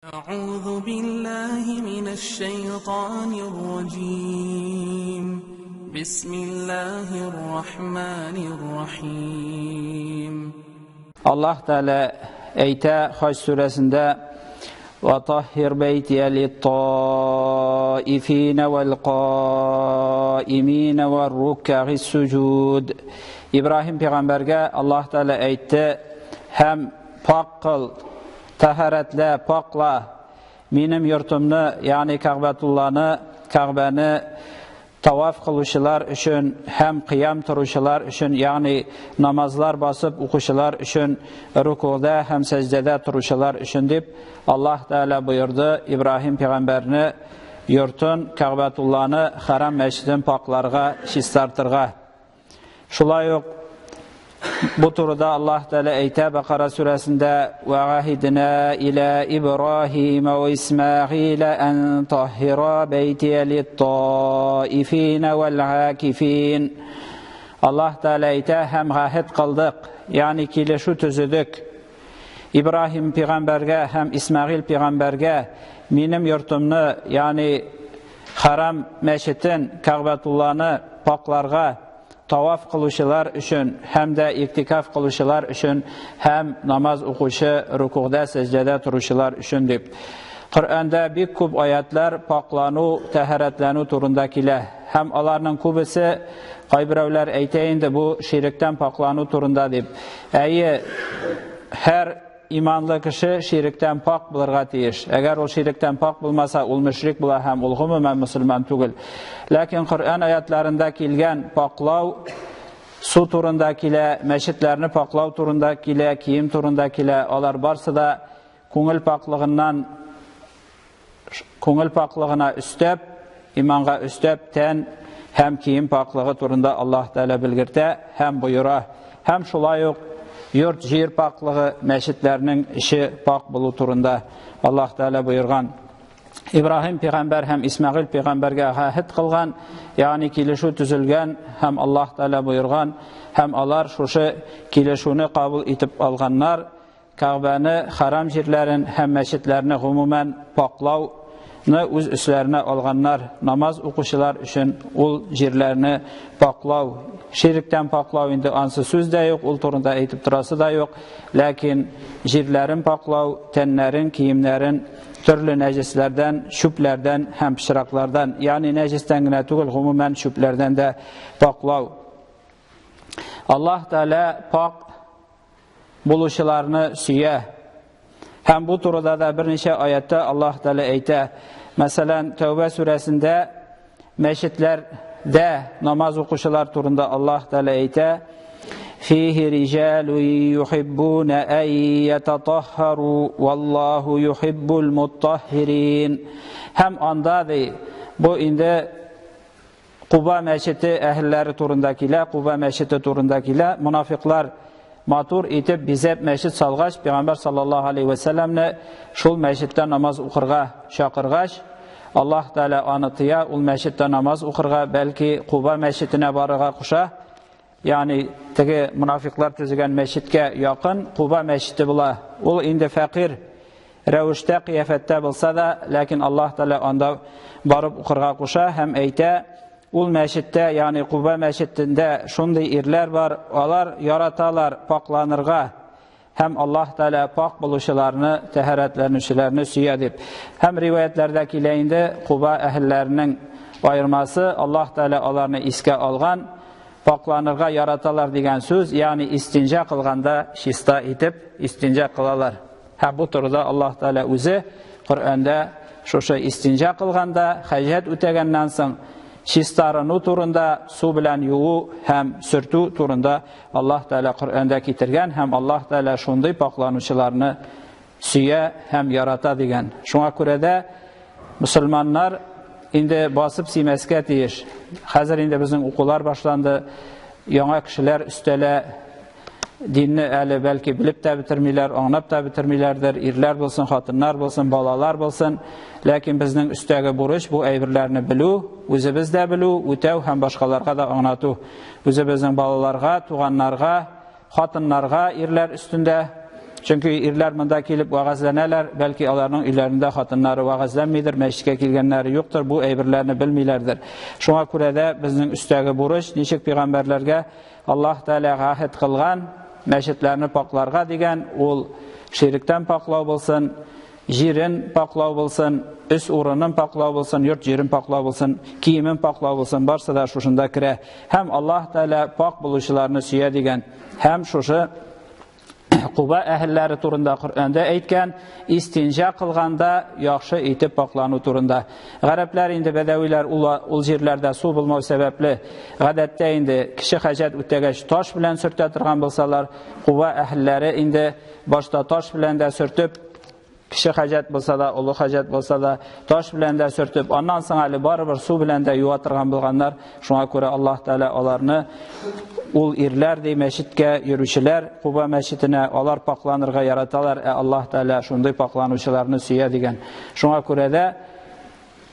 أعوذ بالله من الشيطان الرجيم. بسم الله الرحمن الرحيم. Allah Teala әйтә Хаҗ сүрәсендә: وطهر بيتي للطائفين والقائمين والركع السجود. İbrahim peyğəmbərgə Allah Teala әйтте: һәм пак кыл, тәһарәтлә, пакла минем йортымны, ягъни Кәгъбәтулланы, Кәгъбәне таваф кылучылар өчен һәм кыям торучылар өчен, ягъни намазлар басып укучылар өчен, рукуда һәм сәҗдәдә торучылар өчен дип Аллаһ Тәгалә боерды Ибраһим пәйгамбәрне йортын, Кәгъбәтулланы, Хәрам мәчетен пакларга, чистартырга. Шулай ук бу турыда Аллаһ Тәгалә әйтә Бакара сүрәсендә: "Ва гахидна иля Ибраһим ва Исмаил ан тахира байтия лит-таифин вал-акифин." Аллаһ Тәгалә әйтә: һәм гаһид кылдык, ягъни килешү төзедек Ибраһим пәйгамбәргә һәм Исмаил пәйгамбәргә минем йортымны, ягъни Харам мәчетен, Кәгъбәтулланы пакларга, таваф кылучылар өчен һәм дә иктикаф кылучылар өчен һәм намаз укучы, рукугда, сәҗдәдә торучылар өчен дип. Коръәндә бик күп аятлар паклану, тәһарәтләнү турында килә. Һәм аларның күбесе, кайберәүләр әйтә инде бу ширектән паклану турында дип. Әйе, һәр иманлы кеше ширектән пак булырга тиеш. Әгәр ул ширектән пак булмаса, ул мөшрик була һәм ул гомумән мөселман түгел. Ләкин Коръән аятларында килгән паклау су турында килә, мәчетләрне паклау турында килә, кием турында килә. Алар барсы да күңел паклыгыннан, күңел паклыгына өстәп, иманга өстәп, тән һәм кием паклыгы турында Аллаһ Тәгалә белгертә һәм боера. Һәм шулай ук йорт җир паклыгы, мәчетләрнең эче пак булу турында Аллаһ Тәгалә боерган. Ибраһим пәйгамбәр һәм Исмаил пәйгамбәргә гаһид кылган, ягъни килешү төзелгән һәм Аллаһ Тәгалә боерган, һәм алар шушы килешүне кабул итеп алганнар. Кәгъбәне, харам җирләрен һәм мәчетләрне гомумән паклауны үз өсләренә алганнар. Намаз укучылар өчен ул җирләрне паклау, ширектән паклау инде ансы сүз дә юк, ул турында әйтеп торасы да юк. Ләкин җирләрен паклау, тәннәрен, киемнәрен төрле нәҗесләрдән, чүпләрдән һәм пычраклардан, ягъни нәҗестән генә түгел, гомумән чүпләрдән дә паклау. Аллаһ Тәгалә пак булучыларны сөя. Һәм бу турыда да берничә аятта Аллаһ Тәгалә әйтә. Мәсәлән, Тәүбә сүрәсендә мәчетләрдә намаз укучылар турында Аллаһ Тәгалә әйтә: "Фихи риҗалу юхиббуна ай ятатаххару валлаху юхиббул муттаххирин." Һәм анда ди, бу инде Куба мәчете әһелләре турында килә, Куба мәчете турында килә. Мунафиклар матур итеп бизәп мәчет салгач, Пәйгамбәр саллаллаһу алейхи ва сәлләмне шул мәчеттә намаз укырга чакыргач, Аллаһ Тәгалә аны тыя, ул мәчеттә намаз укырга, бәлки Куба мәчетенә барырга куша. Ягъни теге мунафиклар төзегән мәчеткә якын Куба мәчете була. Ул инде фәкыйрь рәвештә, кыяфәттә булса да, ләкин Аллаһ Тәгалә анда барып укырга куша һәм әйтә: ул мәчеттә, ягъни Куба мәчетендә шундый ирләр бар, алар яраталар пакланырга, һәм Аллаһ Тәгалә пак булучыларны, тәһарәтләнүчеләрне сөя дип. Һәм риваятләрдә килә инде Куба әһелләренең аермасы, Аллаһ Тәгалә аларны искә алган, пакланырга яраталар дигән сүз, ягъни истинҗа кылганда чиста итеп истинҗа кылалар. Һәм бу турыда Аллаһ Тәгалә үзе Коръәндә шушы истинҗа кылганда, хаҗәт үтәгәннән соң чистарыну турында, су белән юуу һәм сөртү турында Аллаһ Тәгалә Коръәндә китергән һәм Аллаһ Тәгалә шундый пакланучыларны сөя һәм ярата дигән. Шуңа күрә дә мөселманнар инде басып симәскә тиеш. Хәзер инде безнең укулар башланды, яңа кешеләр өстәлә, динне әле бәлки белеп тә бетермиләр, аңлап та бетермиләрдер, ирләр булсын, хатыннар булсын, балалар булсын. Ләкин безнең өстәге бурыч бу әйберләрне белү, үзебез дә белү, үтәү һәм башкаларга да аңлату. Үзебезнең балаларга, туганнарга, хатыннарга, ирләр өстендә Чөнки ирләр монда килеп вәгазьләнәләр, бәлки аларның өйләрендә хатыннары вәгазьләнмидер, мәчеткә килгәннәре юктыр, бу әйберләрне белмиләрдер. Шуңа күрә дә безнең өстәге бурыч, ничек пәйгамбәрләргә Аллаһ Тәгалә гаһед кылган, мәчетләрне пакларга дигән, ул ширектән паклау булсын, җирен паклау булсын, өс урынын паклау булсын, йорт җирен паклау булсын, киемен паклау булсын, барсы да шушында керә. Һәм Аллаһ Тәгалә пак булучыларны сөя дигән. Һәм шушы Куба әһелләре турында Коръәндә әйткән, истинҗа кылганда яхшы итеп паклану турында. Гарәпләр инде бәдәвиләр ул, ул җирләрдә су булмау сәбәпле, гадәттә инде кеше хаҗәт үтәгәч таш белән сөртә торган булсалар, Куба әһелләре инде башта таш белән дә сөртеп, кеше хаҗәт булса да, олы хаҗәт булса да, таш белән дә сөртеп, аннан соң әле барыбер су белән дә юа торган булганнар. Шуңа күрә Аллаһ Тәгалә аларны ул ирләр ди мәчеткә йөрүчеләр Куба мәчетенә алар пакланырга яраталар, ә Аллаһ Тәгалә шундый пакланучыларны сөя дигән. Шуңа күрә дә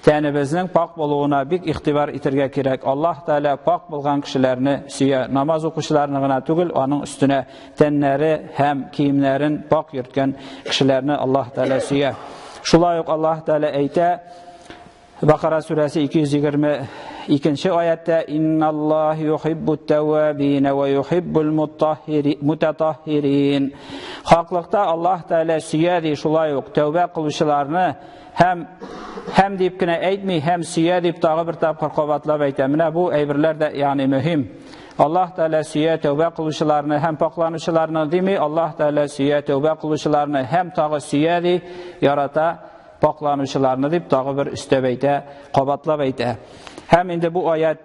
тәнебезнең пак булуына бик игътибар итәргә кирәк. Аллаһ Тәгалә пак булган кешеләрне сөя. Намаз укучыларны гына түгел, аның өстенә тәннәре һәм киемнәрен пак йөрткән кешеләрне Аллаһ Тәгалә сөя. Шулай ук Аллаһ Тәгалә әйтә, Бакара сүрәсе 222 аятта Инналлаһ юхиббут тәввабин ва юхиббул мутатаххирин. Хаклыкта Аллаһ Тәгалә сөя ди, шулай ук тәүбә кылучыларны һәм һәм дип кенә әйтми, һәм сөя дип тагы бер тапкыр кабатлап әйтә. Менә бу әйберләр дә ягъни мөһим. Аллаһ Тәгалә сөя тәүбә кылучыларны һәм пакланучыларны дими, Аллаһ Тәгалә сөя тәүбә кылучыларны һәм тагы сөя ди, ярата пакланучыларны дип тагы бер өстәп әйтә, кабатлап әйтә. Һәм инде бу аят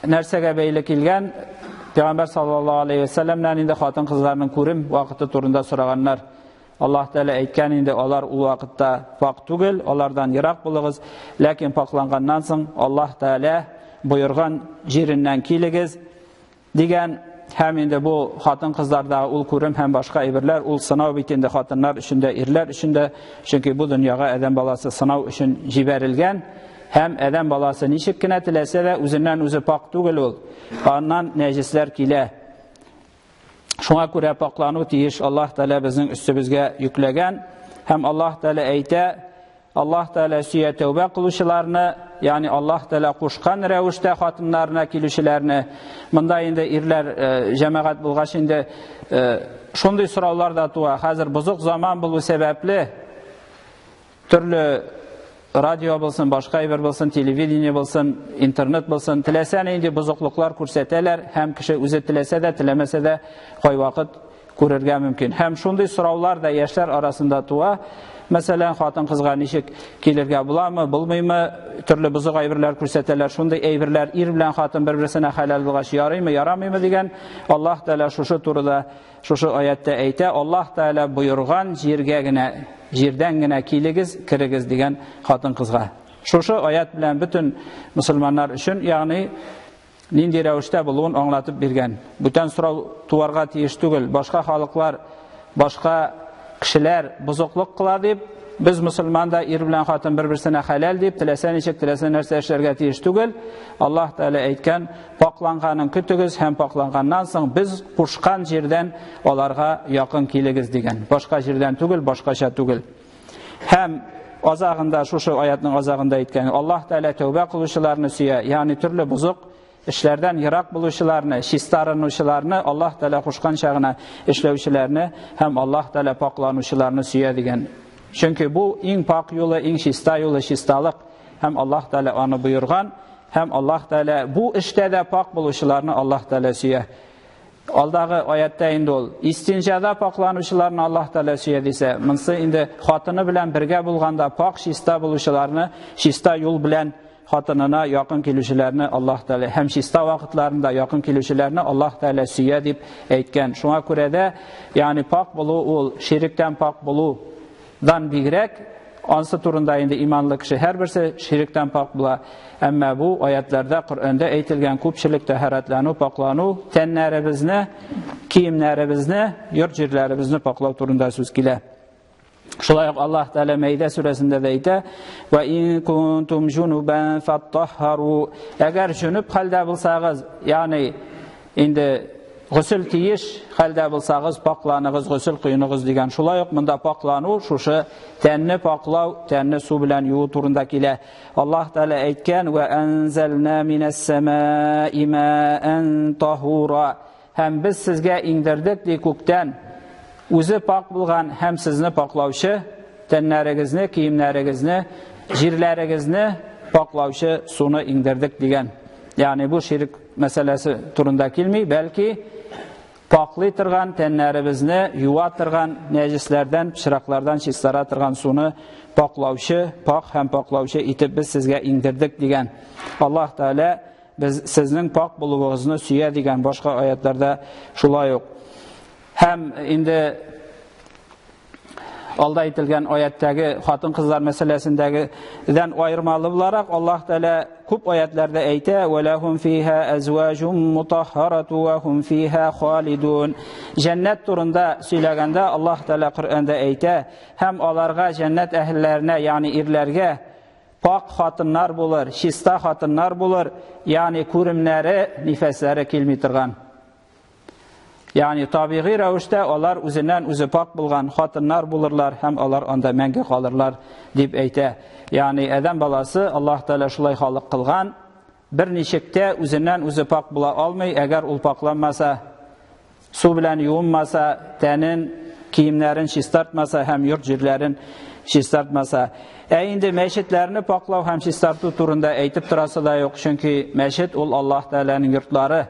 нәрсәгә бәйле килгән? Пәйгамбәр саллаллаһу алейһи ва сәлләмнән инде хатын-кызларның күрем вакыты турында сораганнар. Аллаһ Тәгалә әйткән инде, алар ул вакытта пак түгел, алардан ерак булыгыз, ләкин пакланганнан соң Аллаһ Тәгалә боерган җиреннән килегез дигән. Һәм инде бу хатын-кызлардагы ул күрем һәм башка әйберләр, ул сынау бит инде хатыннар өчен дә, ирләр өчен дә, чөнки бу дөньяга адәм баласы сынау өчен җибәрелгән. Һәм адәм баласы ничек кенә теләсә дә, үзеннән үзе пак түгел ул. Аннан нәҗесләр килә. Шуңа күрә паклану тиеш Аллаһ Тәгалә безнең өстебезгә йөкләгән. Һәм Аллаһ Тәгалә әйтә, Аллаһ Тәгалә сөя тәүбә кылучыларны, ягъни Аллаһ Тәгалә кушкан рәвештә хатыннарына килүчеләрне. Монда инде ирләр җәмәгать булгач инде шундый сораулар да туа. Хәзер бозык заман булу сәбәпле төрле радио булсын, башка әйбер булсын, телевидение булсын, интернет булсын, теләсә нинди бозыклыклар күрсәтәләр һәм кеше үзе теләсә дә, теләмәсә дә кайвакыт күрергә мөмкин. Һәм шундый сораулар да яшьләр арасында туа. Мәсәлән, хатын-кызга ничек килергә буламы, булмыймы, төрле бозык әйберләр күрсәтәләр. Шундый әйберләр ир белән хатын бер-берсенә хәләл булгач ярыймы, ярамыймы дигән. Аллаһ Тәгалә шушы турыда шушы аятта әйтә, Аллаһ Тәгалә боерган җиргә генә, җирдән генә килегез, керегез дигән хатын-кызга. Шушы аят белән бөтен мусульманнар өчен, ягъни нинди рәвештә булуын аңлатып биргән. Бүтән сорау туарга тиеш түгел. Башка халыклар, башка кешеләр бозыклык кыла дип, без мусульман да ир белән хатын бер-берсенә хәләл дип, теләсә ничек, теләсә нәрсә эшләргә тиеш түгел. Аллаһ Тәгалә әйткән, пакланганын көтегез һәм пакланганнан соң без кушкан җирдән аларга якын килегез дигән. Башка җирдән түгел, башкача түгел. Һәм азагында, шушы аятның азагында әйткән, Аллаһ Тәгалә тәүбә кылучыларны сөя, ягъни төрле бозык эшләрдән ерак булучыларны, чистарынучыларны, Аллаһ Тәгалә кушканча гына эшләүчеләрне һәм Аллаһ Тәгалә пакланучыларны сөя дигән. Чөнки бу иң пак юлы, иң чиста юлы чисталык һәм Аллаһ Тәгалә аны боерган һәм Аллаһ Тәгалә бу эштә дә пак булучыларны Аллаһ Тәгалә сөя. Алдагы аятта инде ул истинҗада пакланучыларны Аллаһ Тәгалә сөя дисә, монсы инде хатыны белән бергә булганда пак, чиста булучыларны, чиста юл белән хатынына якын килүчеләрне Аллаһ Тәгалә һәм чиста вакытларында якын килүчеләрне Аллаһ Тәгалә сөя дип әйткән. Шуңа күрә дә, ягъни пак булу ул ширектән пак булудан бигрәк, ансы турында инде иманлы кеше һәрберсе ширектән пак була. Әмма бу аятларда Коръәндә әйтелгән күпчелек тәһарәтләнү, паклану, тәннәребезне, киемнәребезне, йорт җирләребезне паклау турында сүз килә. Шулай ук Аллаһ Тәгалә Мәйдә сүрәсендә дә әйтә: "Ва ин кунтум җунубан фаттаххару". Әгәр җүнүб хәлдә булсагыз, ягъни инде Госел тиеш хәлдә булсагыз, пакланыгыз, госел коеныгыз дигән. Шулай ук монда паклану шушы тәнне паклау, тәнне су белән юу турында килә. Аллаһ Тәгалә әйткән: "Ва анзална минас самаи маан таһура." Һәм без сезгә иңдердек ди күктән үзе пак булган һәм сезне паклаучы тәннәрегезне, киемнәрегезне, җирләрегезне паклаучы суны иңдердек дигән. Ягъни бу ширк мәсьәләсе турында килми, бәлки паклый торган тәннәребезне юа торган нәҗесләрдән, пычраклардан чистара торган суны паклаучы, пак һәм паклаучы итеп без сезгә иңдердек дигән. Аллаһ Тәгалә без сезнең пак булуыгызны сөя дигән башка аятларда шулай ук. Һәм инде алда әйтелгән аяттәге хатын-кызлар мәсьәләсендәгедән аермалы буларак Аллаһ Тәгалә күп аятларда әйтә: "Ва лахум фиха азважум мутаххарату ва хум фиха халидун." Җәннәт турында сөйләгәндә Аллаһ Тәгалә Коръәндә әйтә: "Һәм аларга җәннәт әһелләренә, ягъни ирләргә пак хатыннар булыр, чиста хатыннар булыр, ягъни күремнәре, нифәсләре килми торган." Ягъни табигый рәвештә алар үзеннән үзе пак булган хатыннар булырлар һәм алар анда мәңге калырлар дип әйтә. Ягъни адәм баласы Аллаһ Тәгалә шулай халык кылган, бер ничек тә үзеннән үзе пак була алмый, әгәр ул пакланмаса, су белән юынмаса, тәнен, киемнәрен чистартмаса һәм йорт җирләрен чистартмаса. Ә инде мәчетләрне паклау һәм чистарту турында әйтеп торасы да юк, чөнки мәчет ул Аллаһ Тәгаләнең йортлары.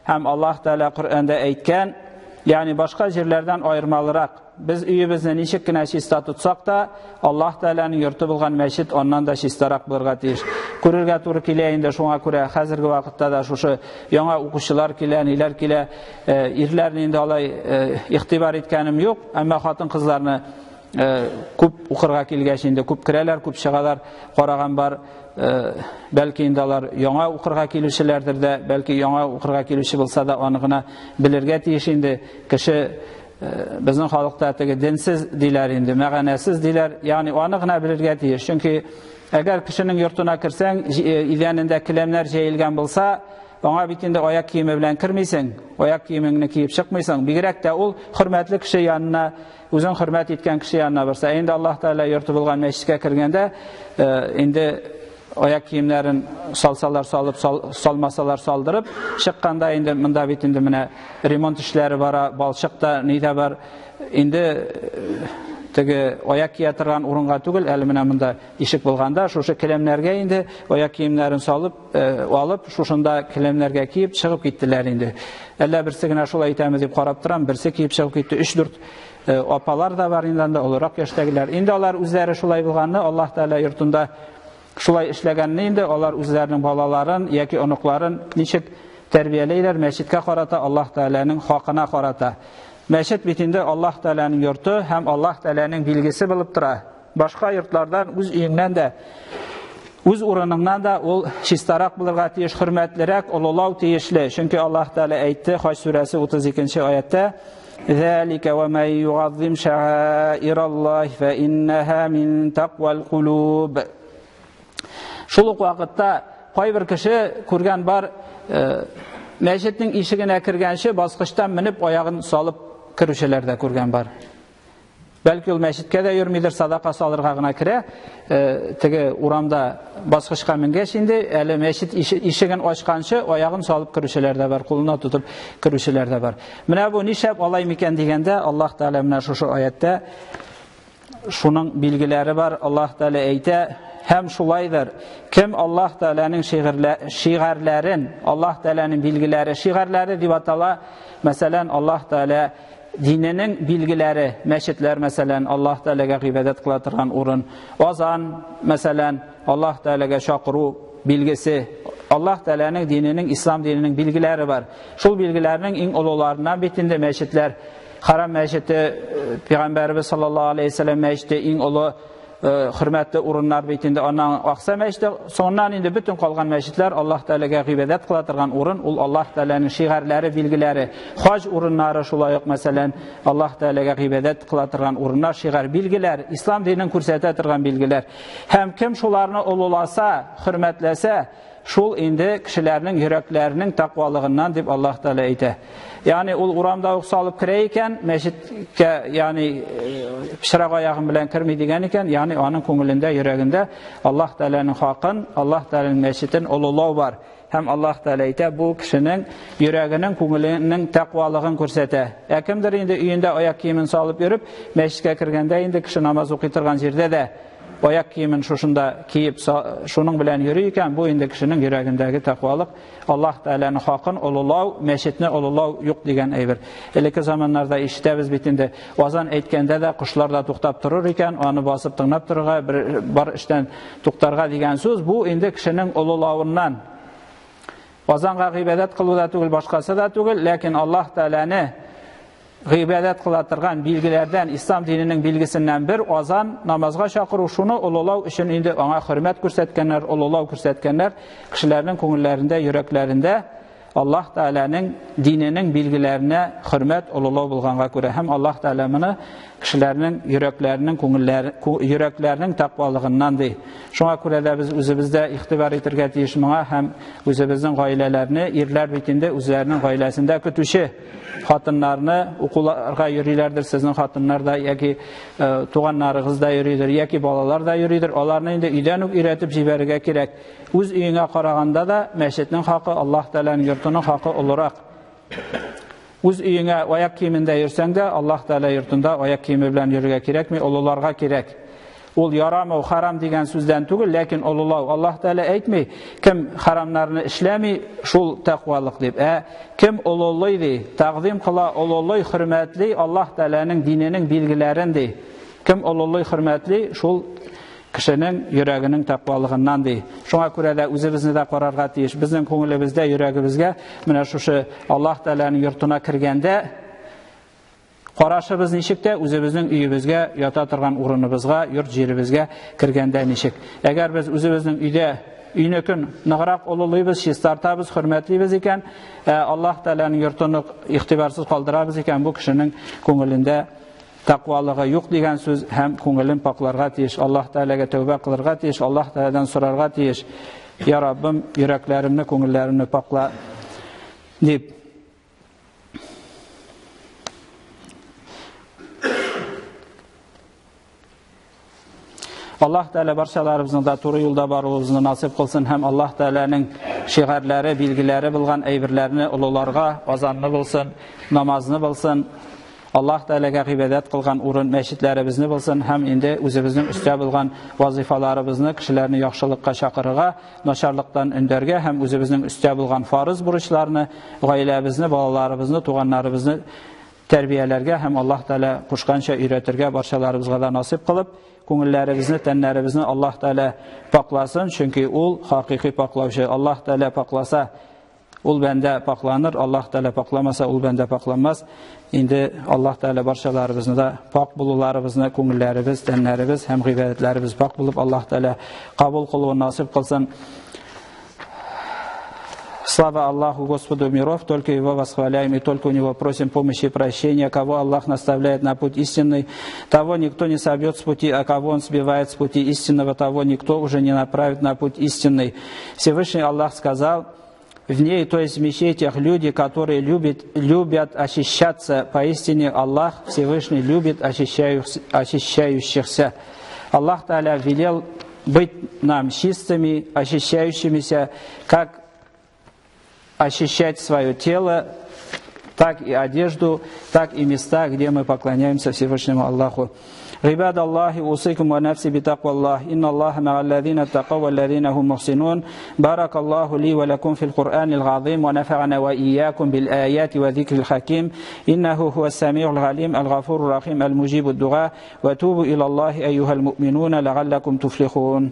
Һәм Аллаһ Тәгалә Коръәндә әйткән, ягъни башка җирләрдән аермалырак, без өебезне ничек кенә чиста тотсак та, Аллаһ Тәгаләнең йорты булган мәчет аннан да чистарак булырга тиеш. Күрергә туры килә инде, шуңа күрә хәзерге вакытта да шушы яңа укучылар килә, ниләр килә, ирләрне инде алай игътибар иткәнем юк, әмма хатын-кызларны күп укырга килгәч инде күп керәләр, күп чыгалар, караган бар. Бәлки инде алар яңа укырга килүчеләрдер дә, бәлки яңа укырга килүче булса да аны гына белергә тиеш инде. Кеше безнең халыкта теге денсез диләр инде, мәгънәсез диләр. Ягъни аны гына белергә тиеш. Чөнки әгәр кешенең йортына керсәң, идәнендә келәмнәр җәелгән булса, аңа бит инде аяк киеме белән кермисең, аяк киемеңне киеп чыкмыйсың. Бигрәк тә ул хөрмәтле кеше янына, үзен хөрмәт иткән кеше янына барса, инде Аллаһ Тәгалә йорты булган мәчеткә кергәндә, инде аяк киемнәрен салсалар салып, салмасалар салдырып, чыкканда инде монда бит инде менә ремонт эшләре бара, балчык та ни дә бар. Инде теге аяк кия торган урынга түгел, әле менә монда ишек булганда, шушы келәмнәргә инде аяк киемнәрен салып, алып, шушында келәмнәргә киеп чыгып киттеләр инде. Әллә берсе генә шулай итәме дип карап торам, берсе киеп чыгып китте. 3-4 апалар да бар инде анда, олырак яшьтәгеләр. Инде алар үзләре шулай булганны, Аллаһ Тәгалә йортында шулай эшләгәнне инде алар үзләренең балаларын яки оныкларын ничек тәрбияләйләр мәчеткә карата, Аллаһ Тәгаләнең хакына карата. Мәчет бит инде Аллаһ Тәгаләнең йорты һәм Аллаһ Тәгаләнең билгесе булып тора. Башка йортлардан, үз өеңнән дә, үз урыныңнан да ул чистарак булырга тиеш, хөрмәтлерәк, олылау тиешле. Чөнки Аллаһ Тәгалә әйтте Хаҗ сүрәсе 32 аятта: "Залика ва май югаззим шаираллаһи фа иннаһа мин тaqвал кулуб." Шул ук вакытта кайбер кеше күргән бар, мәчетнең ишегенә кергәнче баскычтан менеп аягын салып керүчеләр дә күргән бар. Бәлки ул мәчеткә дә йөрмидер, садака салырга гына керә. Теге урамда баскычка менгәч инде, әле мәчет ишеген ачканчы аягын салып керүчеләр дә бар, кулына тотып керүчеләр дә бар. Менә бу нишләп алай микән дигәндә, Аллаһ Тәгалә менә шушы аятта шуның билгеләре бар. Аллаһ Тәгалә әйтә: "Һәм шулайдыр, кем Аллаһ Тәгаләнең шигарьләрен, Аллаһ Тәгаләнең билгеләре, шигарьләре дип атала, мәсәлән, Аллаһ Тәгалә диненең билгеләре, мәчетләр, мәсәлән, Аллаһ Тәгаләгә гыйбадәт кыла торган урын, азан, мәсәлән, Аллаһ Тәгаләгә чакыру билгесе, Аллаһ Тәгаләнең диненең, ислам диненең билгеләре бар. Шул билгеләрнең иң олыларыннан бит инде мәчетләр. Харам мәчете, Пәйгамбәребез саллаллаһу алейһи ва сәлләм мәчете иң олы хөрмәтле урыннар бит инде. Аннан Акса мәчете, соңыннан инде бөтен калган мәчетләр Аллаһ Тәгаләгә гыйбадәт кыла торган урын, ул Аллаһ Тәгаләнең шигарьләре, билгеләре. Хаҗ урыннары шулай ук, мәсәлән, Аллаһ Тәгаләгә гыйбадәт кыла торган урыннар, шигарь билгеләр, ислам динен күрсәтә торган билгеләр. Һәм кем шуларны олыласа, хөрмәтләсә, шул инде кешеләрнең йөрәкләренең тәкъвалыгыннан дип Аллаһ Тәгалә әйтә. Ягъни ул урамда ук салып керә икән, мәчеткә, ягъни пычрак аягын белән керми дигән икән, ягъни аның күңелендә, йөрәгендә Аллаһ Тәгаләнең хакын, Аллаһ Тәгаләнең мәчетен олылау бар. Һәм Аллаһ Тәгалә әйтә, бу кешенең йөрәгенең, күңеленең тәкъвалыгын күрсәтә. Ә кемдер инде өендә аяк киемен салып йөреп, мәчеткә кергәндә инде кеше намаз укый торган җирдә дә аяк киемен шушында киеп, шуның белән йөри икән, бу инде кешенең йөрәгендәге тәкъвалык, Аллаһ Тәгаләнең хакын олылау, мәчетне олылау юк дигән әйбер. Элекке заманнарда ишетәбез бит инде, азан әйткәндә дә кошлар да туктап торыр икән, аны басып тыңлап торырга, бер бар эштән туктарга дигән сүз, бу инде кешенең олылавыннан. Азанга гыйбадәт кылу да түгел, башкасы да түгел, ләкин Аллаһ Тәгаләне гыйбадәт кыла торган билгеләрдән, ислам диненең билгесеннән бер азан, намазга чакыру, шуны олылау өчен инде аңа хөрмәт күрсәткәннәр, олылау күрсәткәннәр, кешеләрнең күңелләрендә, йөрәкләрендә Аллаһ Тәгаләнең диненең билгеләренә хөрмәт, олылау булганга күрә. Һәм Аллаһ Тәгалә моны кешеләрнең йөрәкләренең, күңелләре, йөрәкләренең тәкъвалыгыннан ди. Шуңа күрә дә без үзебез дә игътибар итәргә тиеш моңа һәм үзебезнең гаиләләрне, ирләр бит инде үзләренең гаиләсендә көтүче хатыннарны укуларга йөриләрдер, сезнең хатыннар да яки туганнарыгыз да йөридер, яки балалар да йөридер. Аларны инде өйдән үк өйрәтеп җибәрергә кирәк. Үз өеңә караганда да мәчетнең хакы, Аллаһ Тәгаләнең йортының хакы олырак. Үз өеңә аяк киемендә йөрсәң дә, Аллаһ Тәгалә йортында аяк киеме белән йөрергә кирәкми, олыларга кирәк. Ул ярамау, харам дигән сүздән түгел, ләкин олылау. Аллаһ Тәгалә әйтми, кем харамнарны эшләми, шул тәкъвалык дип. Ә кем олылый ди, тәкъдим кыла, олылый, хөрмәтли Аллаһ Тәгаләнең диненең билгеләрен ди. Кем олылый, хөрмәтли, шул кешенең йөрәгенең тәкъвалыгыннан ди. Шуңа күрә дә үзебезне дә карарга тиеш. Безнең күңелебездә, йөрәгебезгә менә шушы Аллаһ Тәгаләнең йортына кергәндә карашыбыз ничек тә, үзебезнең өебезгә, ята торган урыныбызга, йорт җиребезгә кергәндә ничек. Әгәр без үзебезнең өйдә өйнекен ныграк олылыйбыз, чистартабыз, хөрмәтлибез икән, Аллаһ Тәгаләнең йортын игътибарсыз калдырабыз икән, бу кешенең күңелендә тәкъвалыгы юк дигән сүз һәм күңелен пакларга тиеш, Аллаһ Тәгаләгә тәүбә кылырга тиеш, Аллаһ Тәгаләдән сорарга тиеш. Я Раббым, йөрәкләремне, күңелләремне пакла дип. Аллаһ Тәгалә барчаларыбызның да туры юлда баруыбызны насыйп кылсын һәм Аллаһ Тәгаләнең шигарьләре, билгеләре булган әйберләрне олыларга, азанны булсын, намазны булсын, Аллаһ Тәгаләгә гыйбадәт кылган урын мәчетләребезне булсын һәм инде үзебезнең өстә булган вазифаларыбызны кешеләрне яхшылыкка чакырырга, начарлыктан өндәргә һәм үзебезнең өстә булган фарыз бурычларны, гаиләбезне, балаларыбызны, туганнарыбызны тәрбияләргә һәм Аллаһ Тәгалә кушканча өйрәтергә барчаларыбызга да насыйп кылып, күңелләребезне, тәннәребезне Аллаһ Тәгалә пакласын, чөнки ул хакыйкый паклаучы. Аллаһ Тәгалә пакласа, ул бәндә пакланыр, Аллаһ Тәгалә пакламаса, ул бәндә пакланмас. Инде Аллаһ Тәгалә барчаларыбызны да пак булуларыбызны, күңелләребез, тәннәребез һәм гыйбадәтләребез пак булып Аллаһ Тәгалә кабул кылуын насыйп кылсын. Слава Аллаху, Господу миров, только Его восхваляем и только у Него просим помощи и прощения. Кого Аллах наставляет на путь истинный, того никто не собьет с пути, а кого Он сбивает с пути истинного, того никто уже не направит на путь истинный. Всевышний Аллах сказал, в ней, то есть в мечетях, люди, которые любят очищаться, поистине Аллах Всевышний любит очищающихся. Аллах Тааля велел быть нам чистыми, очищающимися, как очищать свое тело, так и одежду, так и места, где мы поклоняемся Всевышнему Аллаху. عباد الله أوصيكم ونفسي بتقوى الله إن الله مع الذين اتقوا والذين هم محسنون بارك الله لي ولكم في القرآن العظيم ونفعنا وإياكم بالآيات وذكر الحكيم إنه هو السميع العليم الغفور الرحيم المجيب الدعاء وتوبوا إلى الله أيها المؤمنون لعلكم تفلحون.